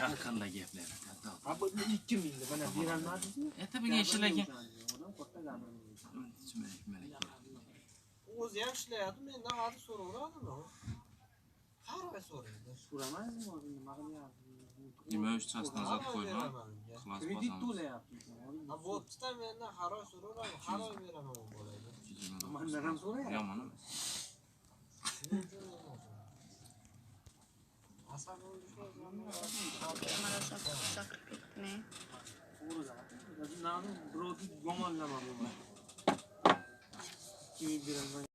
Har xil gaplar. Ha, bu 2000 mana berolmadingizmi? Это bunga ishlagan. Odam katta gapirmaydi. O'zi ham ishlayapti, mendan hozir so'raveradimi? Har oy so'raydi. So'ramaysizmi hozir, nima qilyapsiz? 23 час Har назад oy qo'yman. beraman unga. Xullas Kredit bosamiz. to'layapsiz. Ha, bo'pti-da, mendan har oy so'raveradi, har oy beraman u bolaga. 229. Mandan ham so'rayapti. Yomon emas. Shuning uchun asab Marosa chaqirib ketdi. To'g'ri gapiradi. Nani birovni yomonlama bo'lmaydi. 2000 beraman.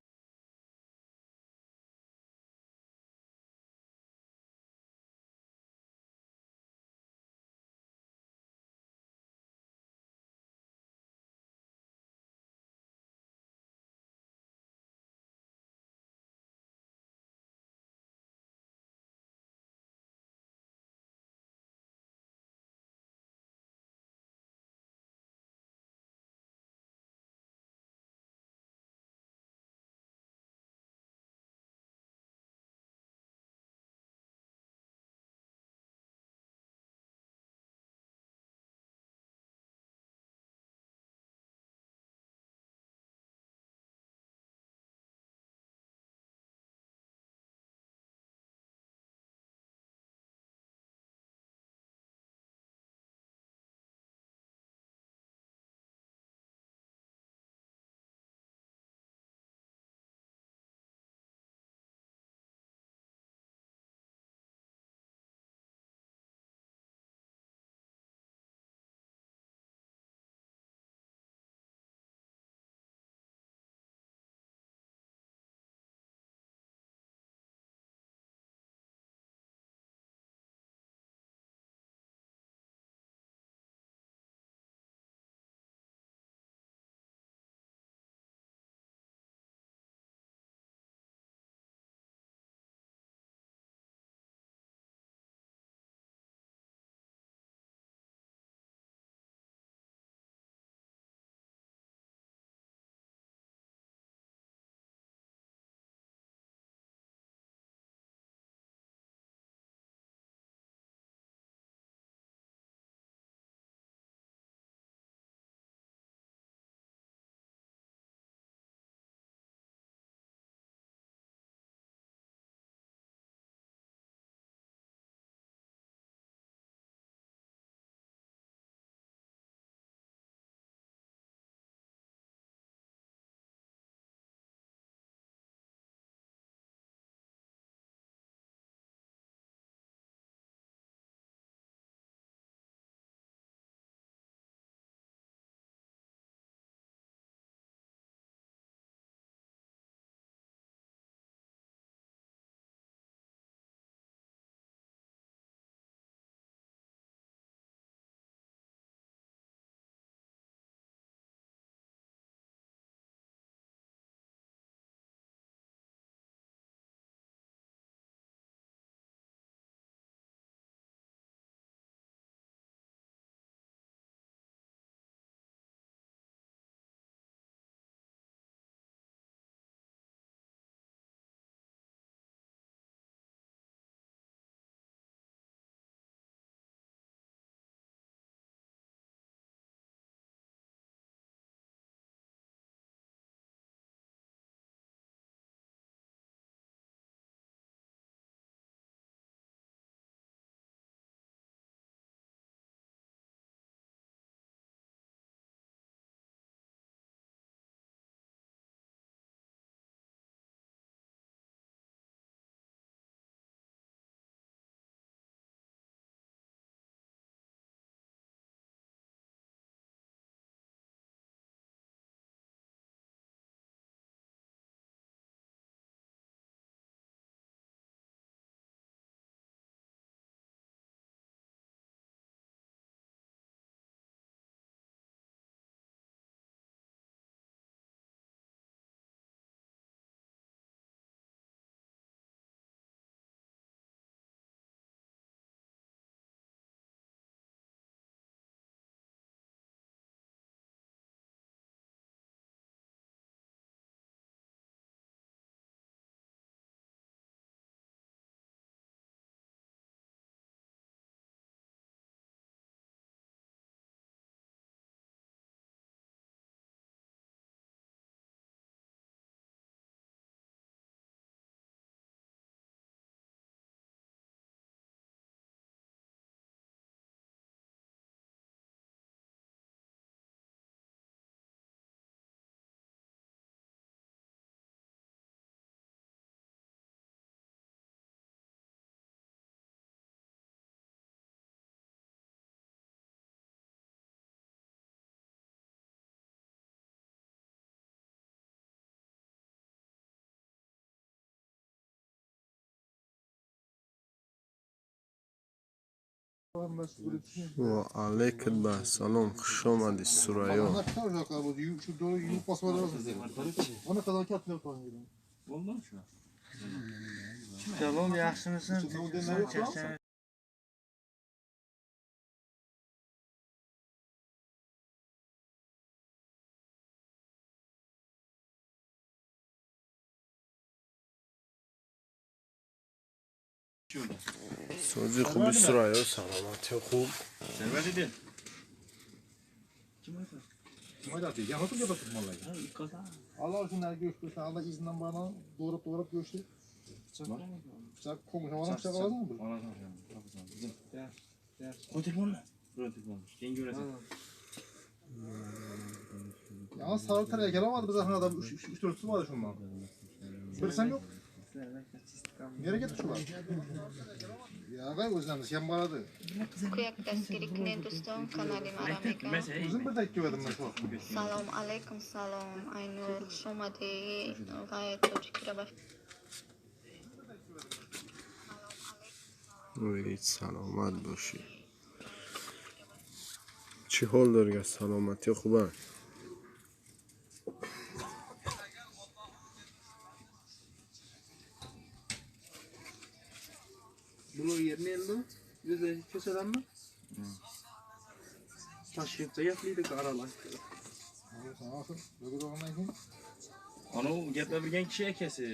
Ва алейкум ассалом, хуш омадӣ, Сурайё. Bo'ldimi shu? Salom, yaxshimisan? Сози хуби, Сурайё, саломатӣ хуб. Server dedi. Allah şunları göçtürsün, Allah izinden bana doğrap doğrap göçtü. Bıçak konuşamadan bıçak almadın mı? Qo'y telefonni. Qo'y telefonni. Keyin ko'rasan. Yalnız sarı tereye gelemedi bize adam 3 4 su vardı şundan. Bilsem yok. Nereye gitti şular? Ya ben özlemmiş, yan baradı. Кӯяк дастгирӣ кунед, дӯстон, канали мара мегам. Uzun bir dakika verdim ben şu an. Салом алейкум, салом, Айнур, хуш омадӣ. Ғайр тоҷикиро ба Умед саломат бошӣ. Чӣ ҳол дорӣ, саломатӣ хубанд? Bunu yerine eldi. Biz ko'chadanmi? Toshkentda gaplaydik aralashtirib. Sen alsın, böyle doğandan kim? Anavi gaplab kishi akasi.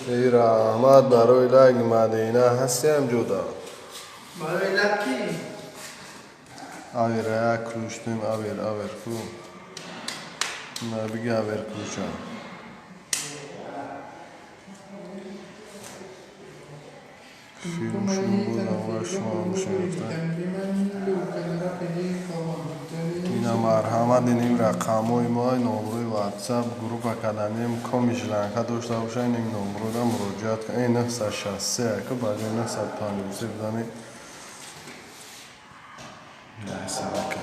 Эй раҳмат барои лайк Мадина ҳастиам ҷуда. Барои лайк ки? Авер як ключ дем авер авер ку. На биги авер ключа. Филм шумо буд шумо мушаррафта. Ина марҳамат иним рақамҳои мо номрои WhatsApp группа каданем коми жиланка дошта боша иним номрода муроҷиат кун. 963 ака ба ҷои 953 будани найсака.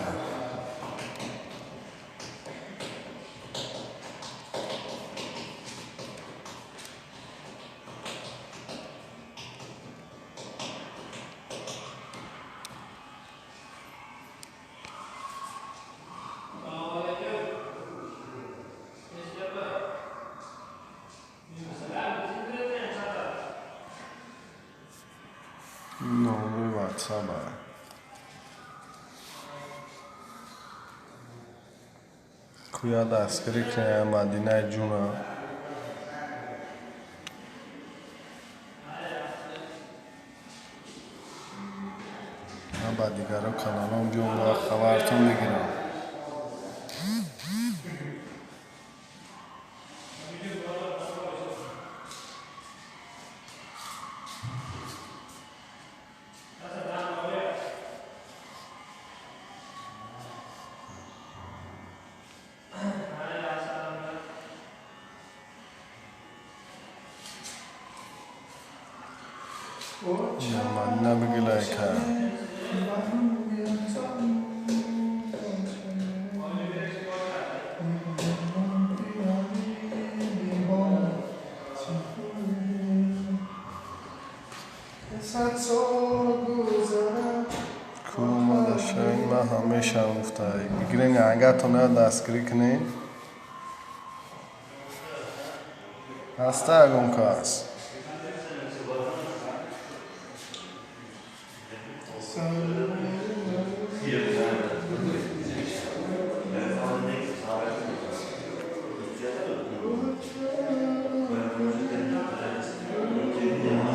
Номрои WhatsApp. Куя дастгирӣ кунем Мадинаи ҷуна. Ман ба дигаро каналом биём ва хабартон бигирам. Мадина биги лайка. Кӯмадашавед ман ҳамеша гуфта бигирен агартон дастгирӣ кунед. Ҳаста ягон кас?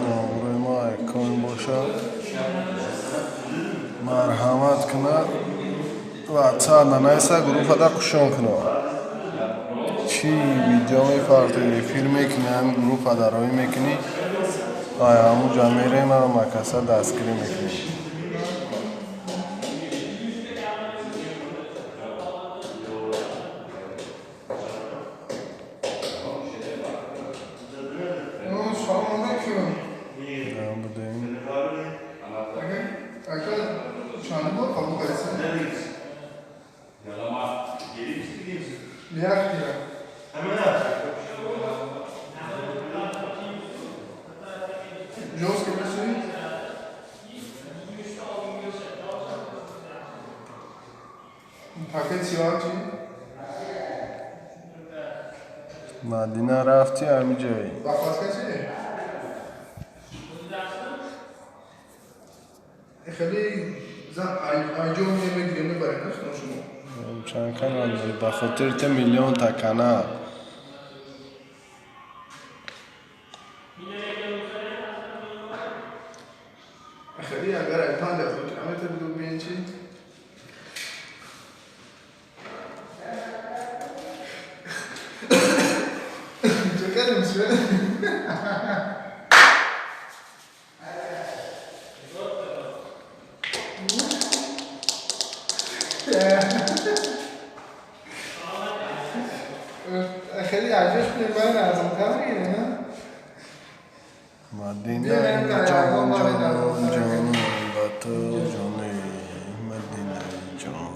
Номрои мо айкон бошад. Марҳамат кунад WhatsApp нанайса группада кушон кунад. Чӣ видео мефартои эфир мекунӣ ҳамин группада роӣ мекунӣ ай ҳамуҷа мерем ҳама каса дастгирӣ мекунем. Мадина рафти ҳамин ҷой. Чанд канал дорӣ? Ба хотири ту миллионта канал. Мадина ҷон ҷон ҷон ба ту ҷони Мадинаи ҷон.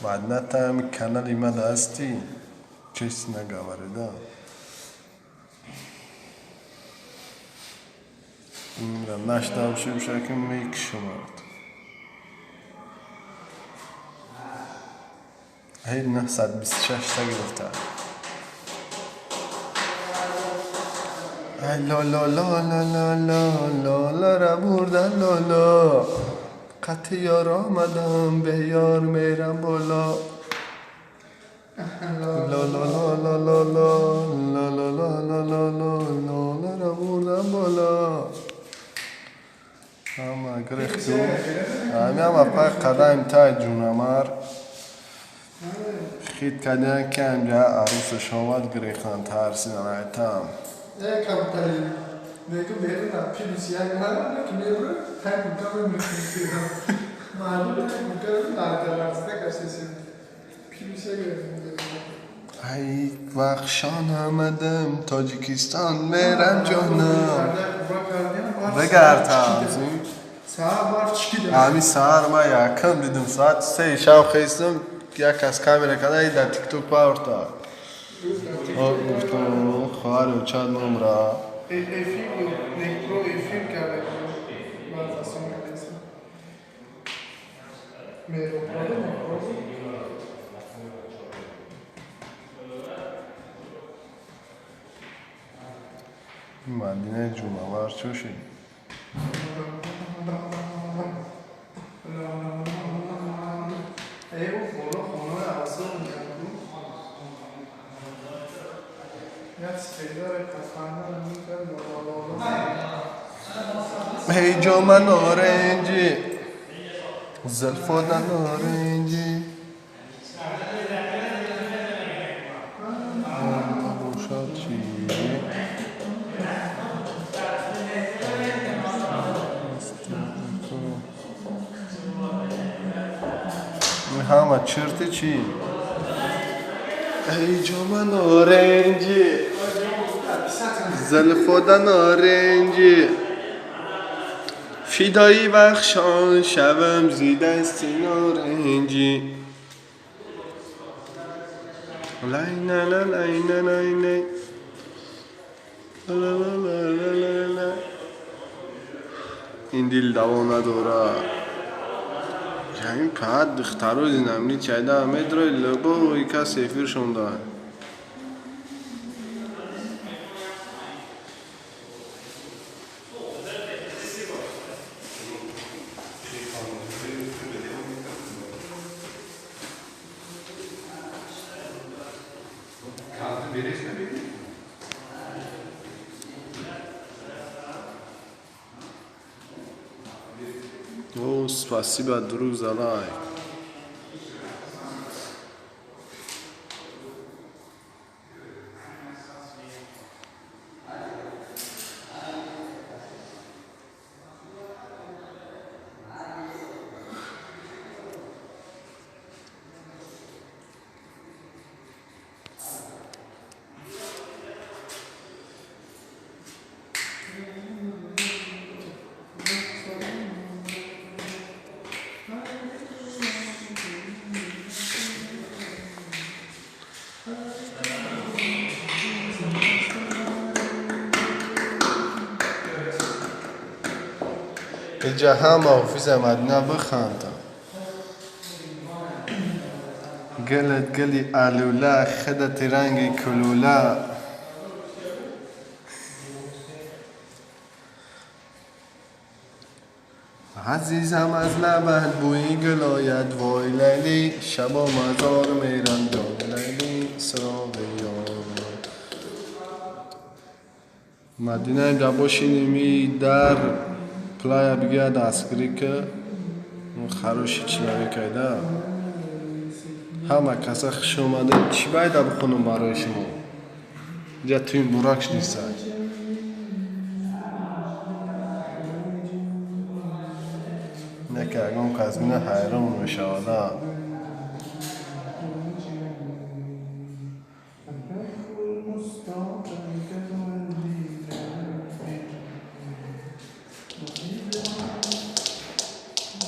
Мадина та ҳами канали мада ҳастӣ? Честно говоря, да. Нашта бошем ки мекушамад. Ҳей 926 та гирифта. Ай ла ла ла ла ла ла ла ла ра бурдан ла ла қати ёр омадам бе ёр мерам боло. ла ла ла ла ла ла ла ла ла ла ла ла ла ла ра бурдам бола. Ҳама гирехту. Ҳами ҳама пай қадам тай ҷунамар. Хит кардиан ки ҳамҷа арӯсаш омад гирехтан тарсидан айтам. Ай вахшон омадам Тоҷикистон мерам ҷонам. Бигардам. Ҳами саҳар ман якам дидам соати 3 шаб хестам як аз камера карда дар тикток парта. Гуфтам хоҳари очад номра. Мадинаи ҷумъавар чӯ шид? Эй ҷома норинҷӣ, зулфода норинҷӣ. Бошад чӣ? Ҳама чирти чӣ? Эй ҷома норинҷӣ, зулфода норинҷӣ. Фидои бахшон шавам зи дасти норинҷӣ. Лай на ла лай на лай най. Ла ла ла ла ла ла. Ин дил даво надорад. Ҳамин паҳат духтаро зинамни чайда медрои лабои кас эфир шонда. О, спасибо, друг, за лайк. Иҷа ҳама офиса Мадина бихандам. Гилат гили алула, хидати ранги кулула. Азизам аз лабат бӯи гул ояд вой Лайли, шабо мазор мерам ҷон Лайли, сироғи ёр. Мадина инҷа бошиними дар плая бигӯяд дастгирӣ ки хороший человек айда. Ҳама каса хуш омадед. Чӣ байда бихонам барои шумо? Инҷа туи бурак шнисад. Яке ягон кас бина ҳайрон мешавад.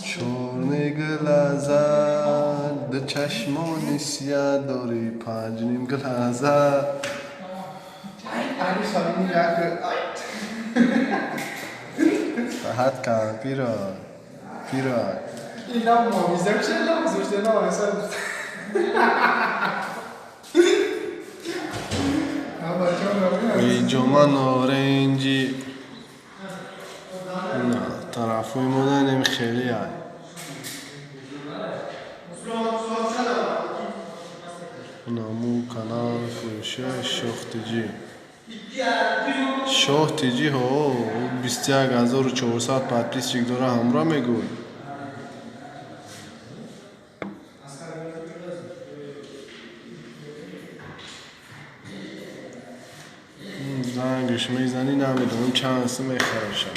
Чор гил азад, чашмони сия дорӣ, 5.5 гил азад. Фаҳат кампиро пиро. Ҷома норинҷӣ. Тарафҳои мо нанем хеле ай. Наму канал фурӯши Шоҳ Тиҷӣ. Шоҳ Тиҷӣ ҳо 21400 подписчик дора, ҳамро мегӯй. Зангш мезанӣ, намедонам чанд сум мехарашам.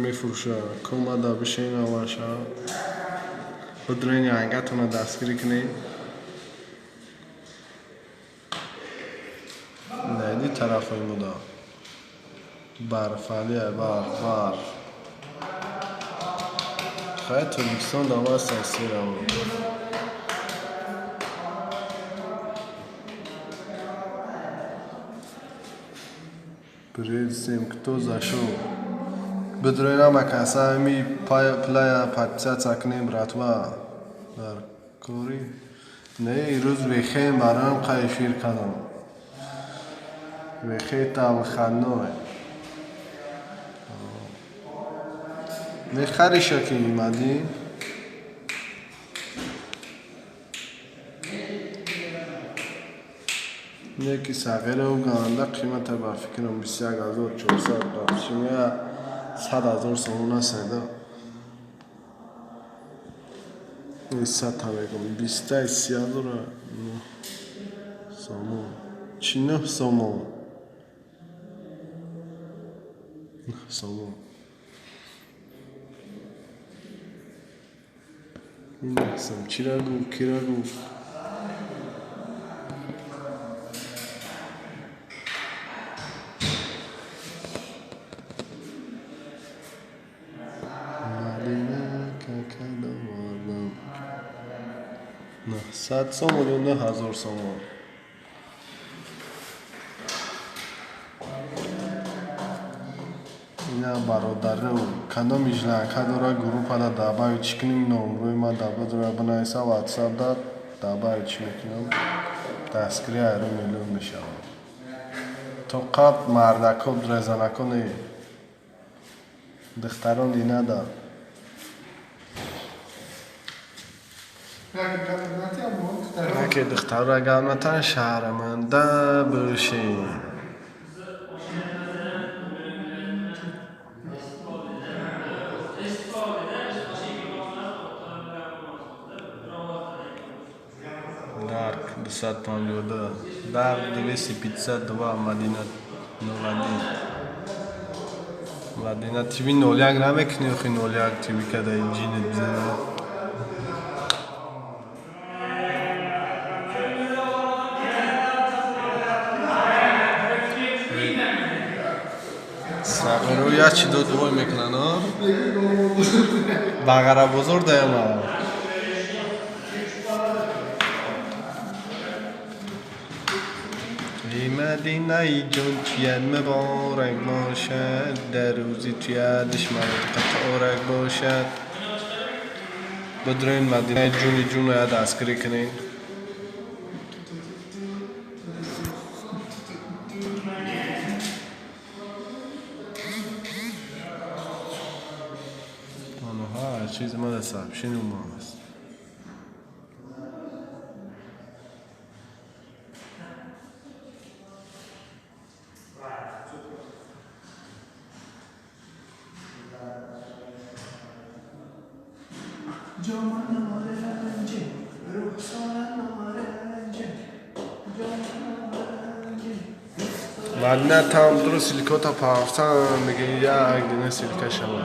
Мефурӯша. Комада бишин аваша. Бидроин янгатона дастгирӣ кунед. Найди тарафҳои муда. Барфали барф, барф. Хай Тоҷикистон даваст сираво. Привет всем, кто зашел. Бидроин ҳама каса ҳами плая подписаться кунем, братва. Дар кори не, ирӯз вехем барам қа эфир кардам. Вехета выходной. Мехариша ки имадӣ? Неки сағиру ганда қимата ба фикрам 21400 бахшимия 100,000 сомон аст. Сад мегум 23,000 сомон. 49 сомон. Сомон. Ин сом чира гуфт, кира гуфт. 900 сомон ё 9000 сомон. Ина бародару кадом ижланка дора группада добавить кунем, номрои ма дабадора бинависа WhatsApp да добавить мекунам. Дастгири айрон миллион мешавад. То қабл мардако резанако не. Духтарон инада. Аке духтарро гап натан, шаҳраманда бошед. Дарк 252, Дарк 252, Мадина 01. Мадина ТВ 01 намекунӣ, охи 01 ТВ када ҷинет бизана. Сағиро як чи дод вой мекунанд, а? Бағара бозор даям. ای مدینه جان تویت مبارک باشد، در روزی تویت دشمن قطارک باشد. بدرین مدینه جونی جون رو دستگیری کنین. آنها چیز ما در سبشین اومان است. Мадина там дуру силикота пафтан меги як дина силика шава.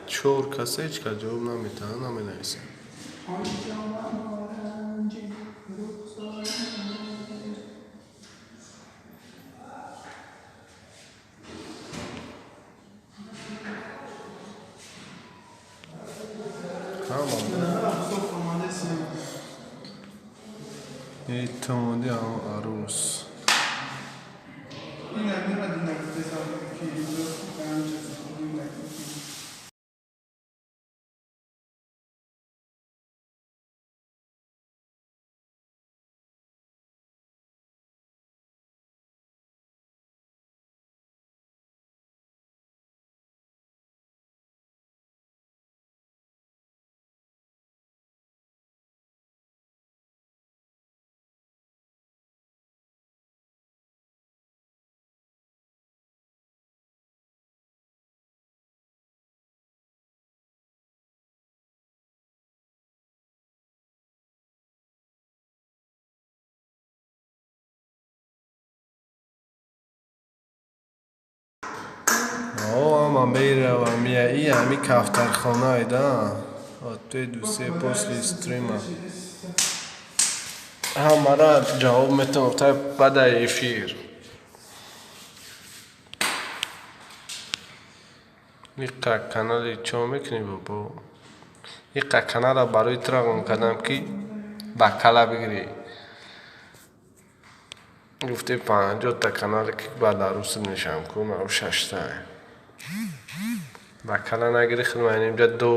Чор каса ҳеҷ кас ҷавоб наметаҳад, наменависад. Итомоди арӯс. Меравам, и ҳами кафтархонаи да. Ты дусе после стрима. Ҳамара ҷавоб метавон та баъдаи эфир. Иқа канали чо мекунӣ бобо? Иқа канала барои ту равон кардам ки ба кала бигирӣ. Гуфти 50-та канале ки баъд арӯсат мешавам ку ман шашта. Ба кала нагирӣ худ ман инҷа ду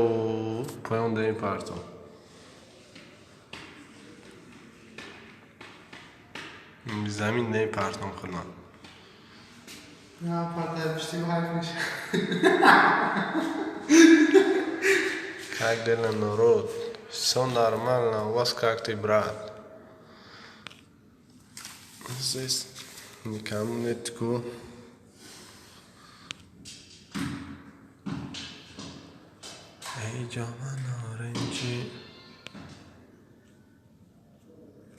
поён даим партом. Замин даим партом худман. На партия пишти хайф меша. Как дела, народ? Все нормально, у вас как ты, брат? Здесь никому нет ку. Эй, ҷоман оринҷи.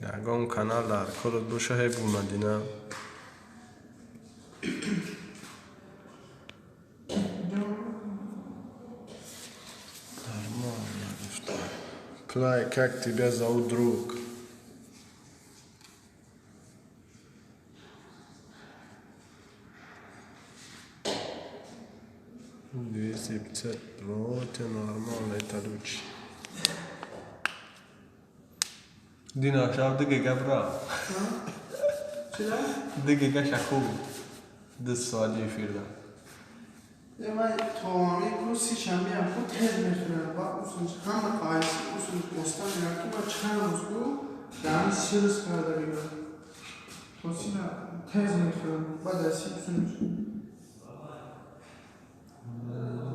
Ягон канал дар корот боша ҳей бу Мадина. Нормально гуфта. Плай, как тебя зовут, друг? 250, вот и нормально, это лучше. Дина, шав дигига бра. Дигига шаху. 2 соати эфирда. Ман тоами ку си шанбе ам ку тез мехӯрам ва усул ҳама қайси усул поста мерам ки ман чанд рӯз ку дар си рӯз карда бигирам. То сина тез мехӯрам баъд аз си усул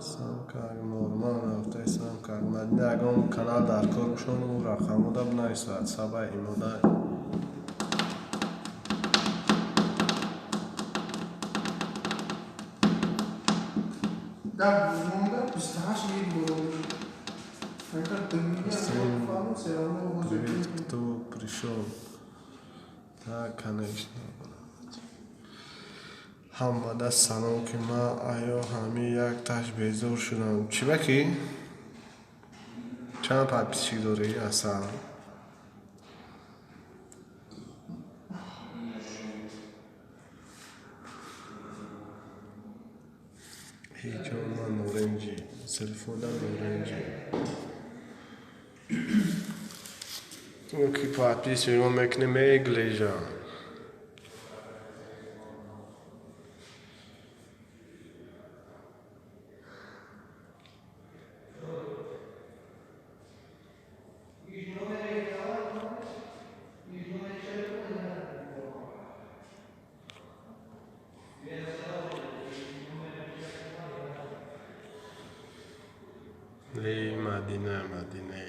Сам как нормально, рафтаи сам как Мадина ягон канал дар кор кушону рақамода бинависад саба имода. Дар монда 28 мил боло. Агар Привет, кто пришел? Да, конечно. Ҳамада салом ки ман аё ҳами як таш безор шудам. Чӣ ба ки? Чанд подписчик дорӣ асал? Ҳеҷо ман норинҷӣ, телефонам норинҷӣ. Ки подписчик мекунӣ меглежам. Эй, Мадина, Мадина.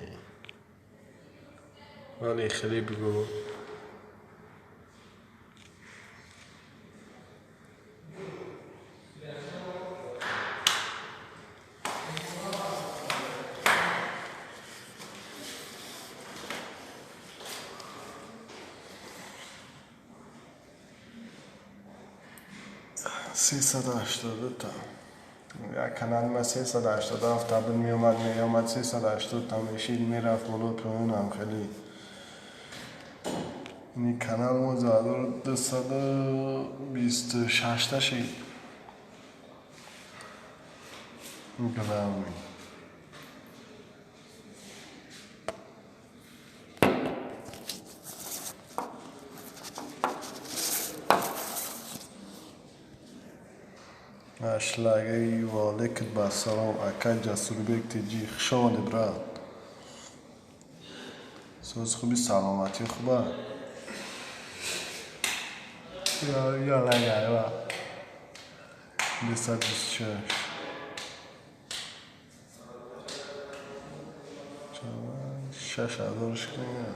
Вале хеле бигӯ. 382 та. Як канали ман 387 та буд меомад меомад 380 та мешид мерафт боло поёнам хеле. Ини канал мо 1226 та шид. Главный. Ашлагаи ваалейкум ассалом ака Ҷасурбек Тиҷӣ. Хуш омадӣ, брат. Соз хуби, саломатӣ хуба? Ялагайва. 226. 6000 шикунӣ.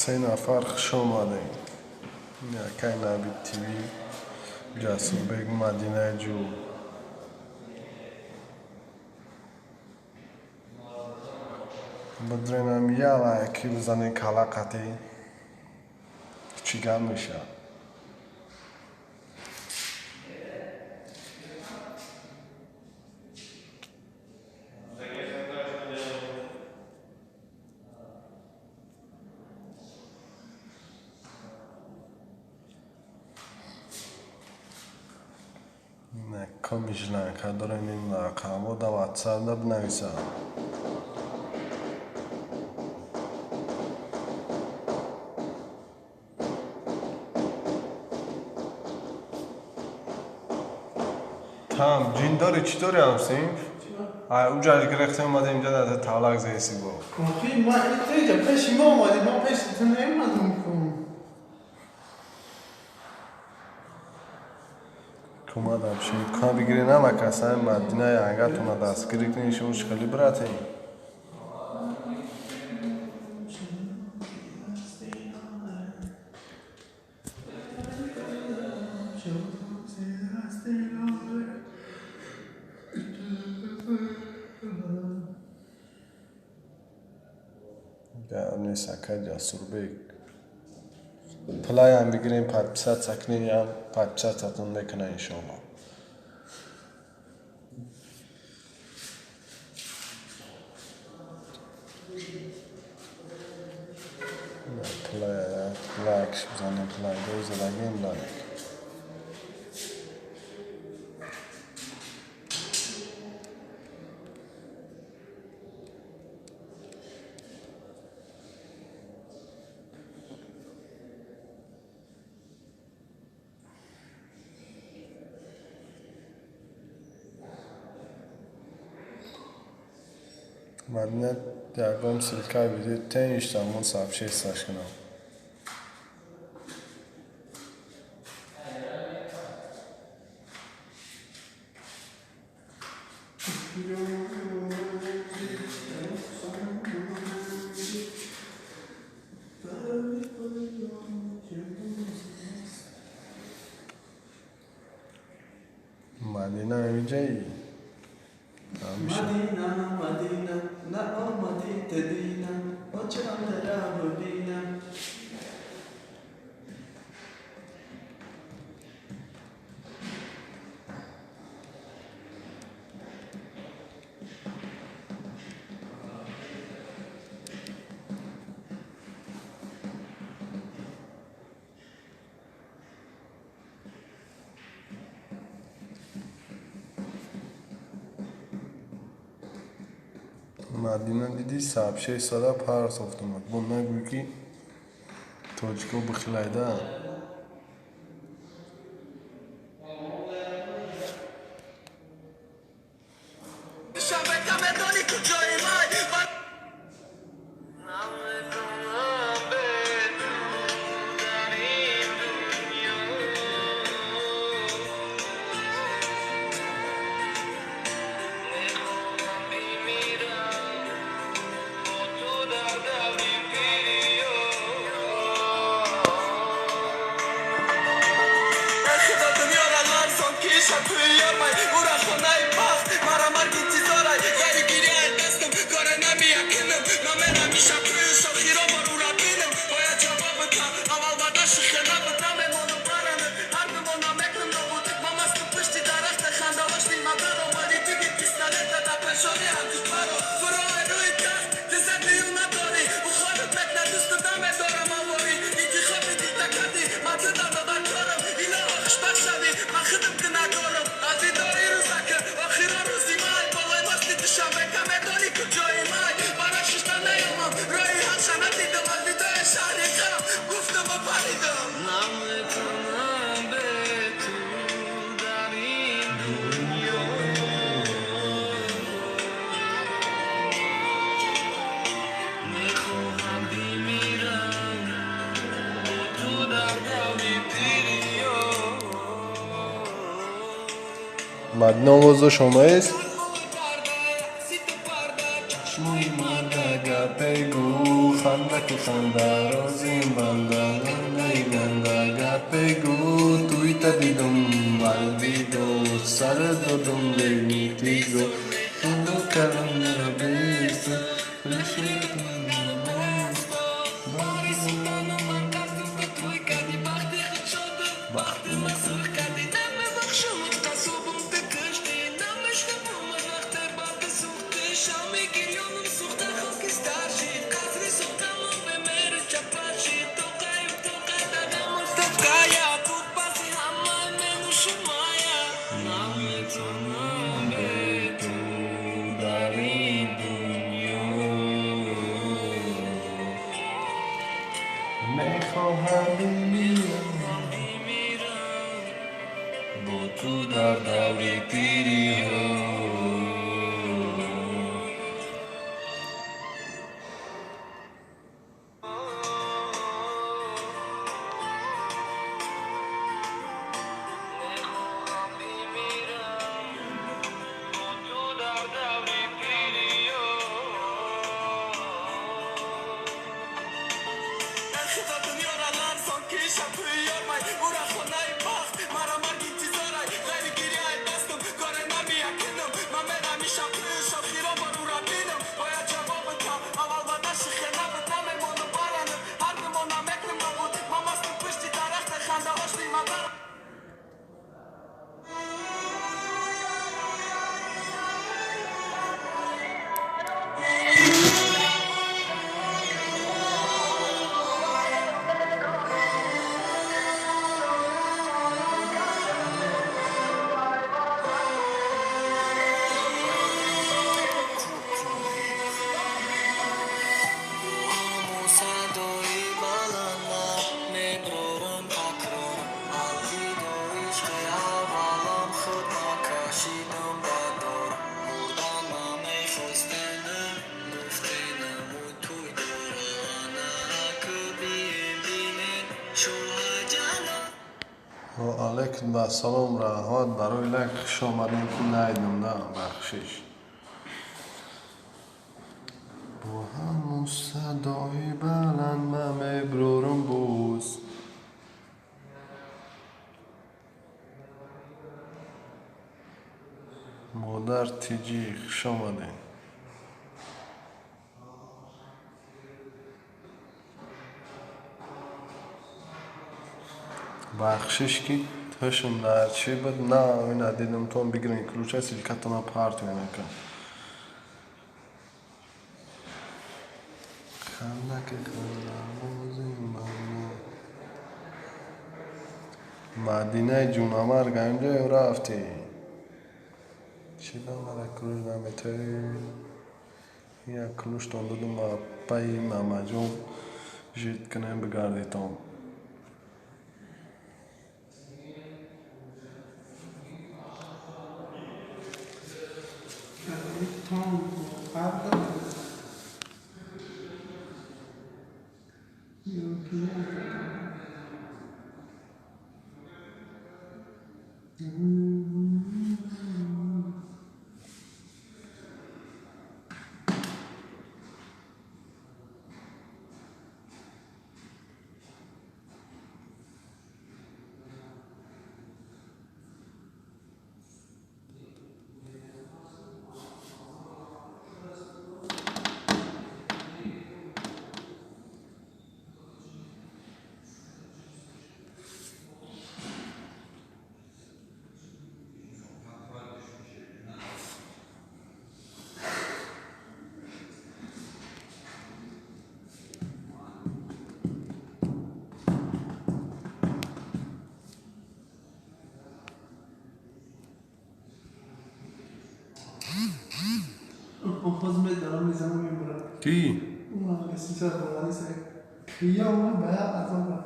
Се нафар хуш омадем. Акай Набид ТВ. Ҷасурбек Мадинаи ҷӯ. Бидренам я лайки бизанем кала қатӣ. Чӣ гап мешавад? Комисланка дорем ин рақамҳо дар ватсап бинависам. Там ҷин дори чӣ дори ҳамсинф? Ай уҷа гирехтем омадем инҷа дар тавлак зеси бо. Охи ма инҷа пеши мо омадӣ, мо пеши ту наомадем ку. Кумадам шин кан бигирен ҳама касаи Мадинаи ангатона дастгирӣ кунед шумо хеле братем. Нест ака Ҷасурбек. Плаям бигирем подписаться кунем, подписаться-тон мекунам иншоалло. Плай лайк бизанем, плай задагем лайк. Мадина ягон ссылка видео теништа мон сообществош кунам. Мадина ҳамиҷаи? Мадина, Мадина, наомадӣ дидинам, очам дара бибинам. Мадина дидӣ сообществода партофтумад. Бо нагӯй ки тоҷико бихилайда. Мадина овоз шомаест? Ханда ки ханда, розим банда, гандаи ганда, гапе гӯ, туйта дидум, алвидо, сар додум, лемитиго, тунду калонро бисту. Мехоҳам бимирам бо ту дар даври пириҳо. Алейкум ба салом, раҳмат барои лайк, хуш омадем, ки найдум на бахшиш. Бо ҳамун садои баланд ман меброрам боз. Модар тиҷӣ, хуш омадем. Бахшиш ки ташм дар чӣ буд, на ина дидам, тон бигирен ключа, силкатона партиёнака. Ханда ки ханда, бозим банда. Мадинаи ҷунамарг, инҷо рафтӣ? Чӣ ба мара ключ наметавӣ? Як ключтон додум ба пайи Мамаҷон, жид кунем бигардитон. باز دارم میزنم میبرم. کی؟ اون 300 تومانی سه کیا اون باید از آن رفت.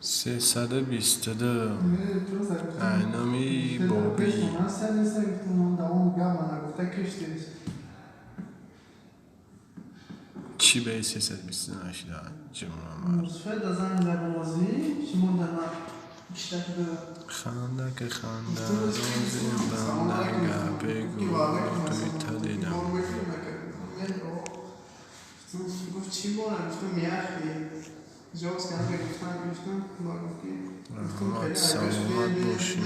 322 айноми Бобӣ. Чӣ ба 322 шида ҷумламар? Ханда ки ханда рози банда гапе гӯ туйта дидам. Раҳмат, саломат бошӣ.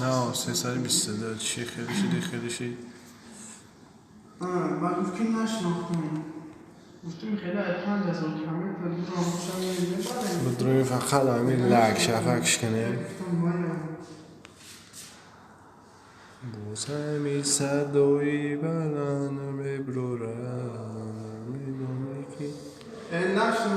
На, 322 чӣ хеле шиди, хеле шид. Бидрои фақат ҳамин лак шафак шиканем. Боз ҳамин садои баланд мебурорад. Медонӣ ки 323.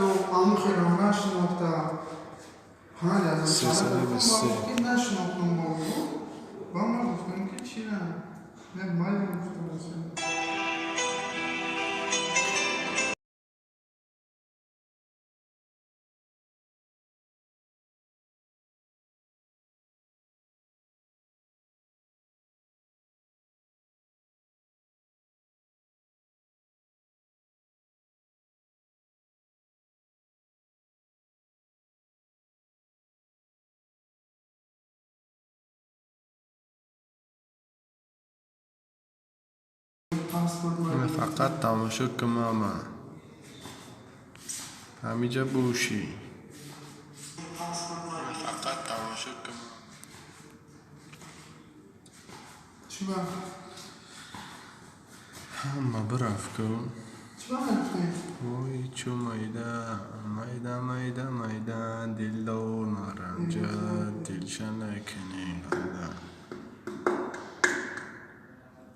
Фақат тамошо кунам. Ҳамиҷа бошӣ. Фақат тамошо кунам. Ҳама бирафт ку. Вой, чӯ майда, майда, майда, майда, дилдор наранҷад, дилша накунӣ ханда.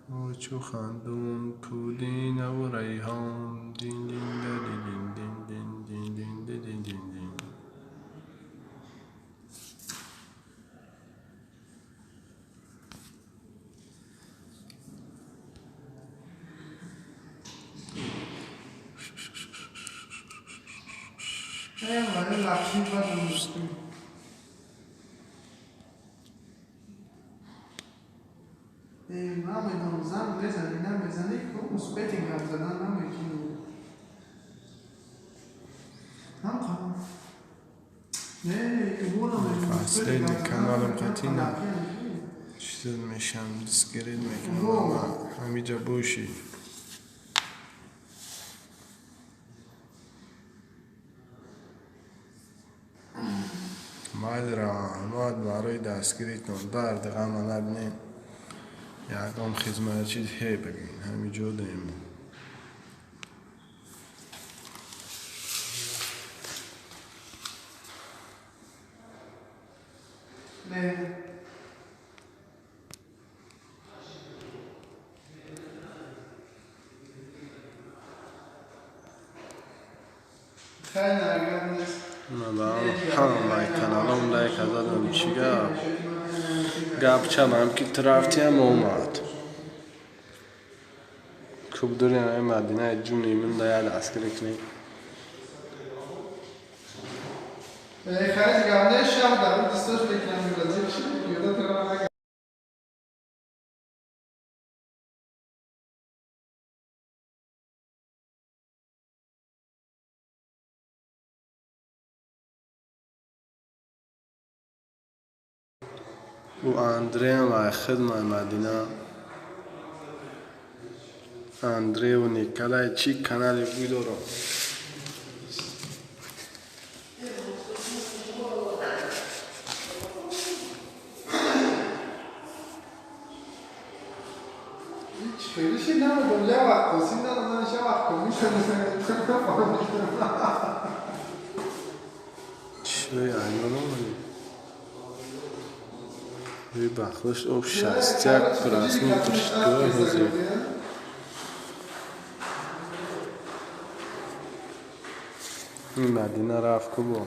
Вой, чӯ хандун, пудинаву райҳон, дин дин да дин дин дин дин дин дин дин дин дин. Последний каналам қатина чиз мешам, дискрет мекунам. Ҳамиҷа бошӣ. Майли, раҳмат барои дастгиритон. Дарди ғама набинем. Ягон хизматчи ҳе бигин. Ҳамиҷо дем. Ҳамаи каналом лайк задам. Чӣ гап? Гап чамам ки ту рафтиам омад. Кубдури ҳамаи Мадинаи ҷуни мин да як дастгирӣ кунӣ. Ӯ Андреам ай хидмаи Мадина. Андреу Николай чӣ канале бидорам. Чӣ айнон омадӣ? Бахлаш об 61 просмотр шуд ҳозир. Ин Мадина рафт ку бо.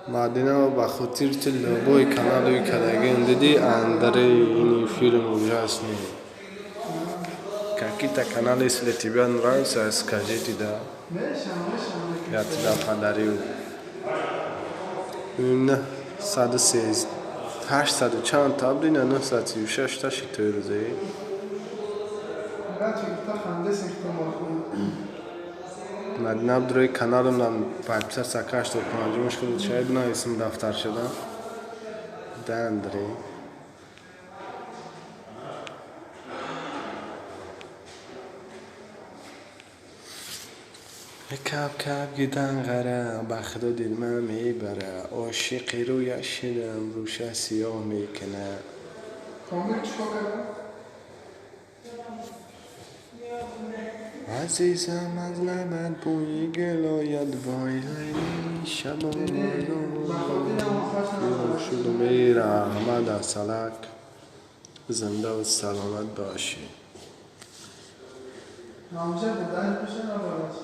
Мадина ба хотир ти любой каналуи кадагин диди Андрей ини фильм ужасный. Какие-то каналы, если тебе нравятся, скажите, да. Я тебя подарю. 913 800 чанд та буд, ина 936 та шид тои рӯзаи. Мадина Абдурои каналам нам подписаться 85 шуд, шояд нависам дафтар шуда. Да, Андрей. Кап кап гидан ғара, ба худо дилма мебара, ошиқи рӯяш шидам, рӯша сиёҳ мекуна. Комил чикор кард? Азизам аз лабат бӯи гул ояд, вой лайли шабон шуду мера Аҳмад Асалак, зиндаву саломат бошӣ. Номзад дар пеша набарад.